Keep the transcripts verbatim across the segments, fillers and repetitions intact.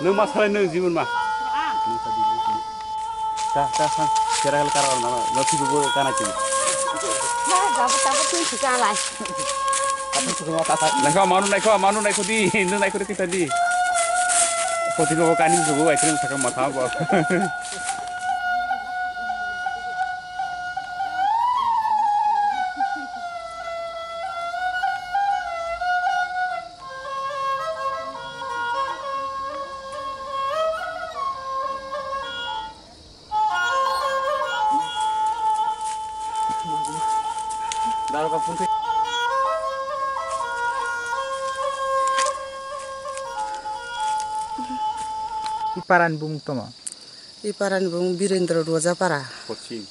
Nwng ma salai nwng jibon ma. Nwng sa di, nwng sa di. Ta, ta, ta. Kera kala kara na, na, na, si bubu kana kini. Naikho, manu naikho, manu naikho di, nwng naikho di kita di. Poti bubu kani bubu, ai kini sakang matha bo. Iparan bung toma. Iparan bung Birendra Dwajapara. Pochim.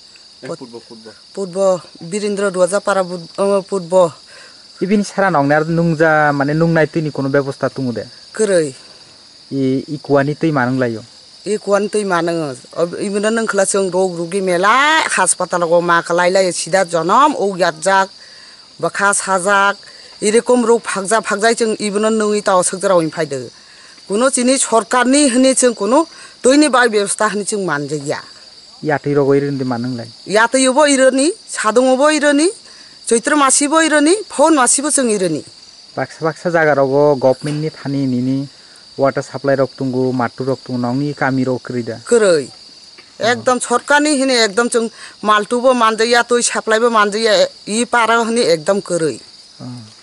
Eh, Put-, putbo, putbo. Putbo, Birendra Dwajapara bud-, oh, putbo. Ibini sara nongni ar nungja, mane nungnai twini kono bebosta tungo de? Kwrwi. I, i kuani twi manung laio? I kuani twi manung. Ob-, ibino nung khwla chwng rog rugi mela, haspatal go ma kwlai lai sida jonom, o yatjak, bwkha sajak, irokom rog phakja phakjai chwng ibino nungwi tao swkjwra wng phai de. Kuno chini sorkarni hwnwi chwng kuno twini bai bebosta hwnwi chwng manjakya. Yatwi rogo irwndi manung lai. Yatwi obo irwni, sadung obo irwni, Choitro masi bo irwni, Phagun masi bo chwng irwni. Baksa baksa jaga rogo government ni thani nini water supply rok tungo, mattu rok tungo, nongni kami rok kwrwi da? Kwrwi. Ekdom sorkarni hini ekdom chwng maltu bo manjakya, twi supply bo manjakya, i para hini ekdom kwrwi. Oh.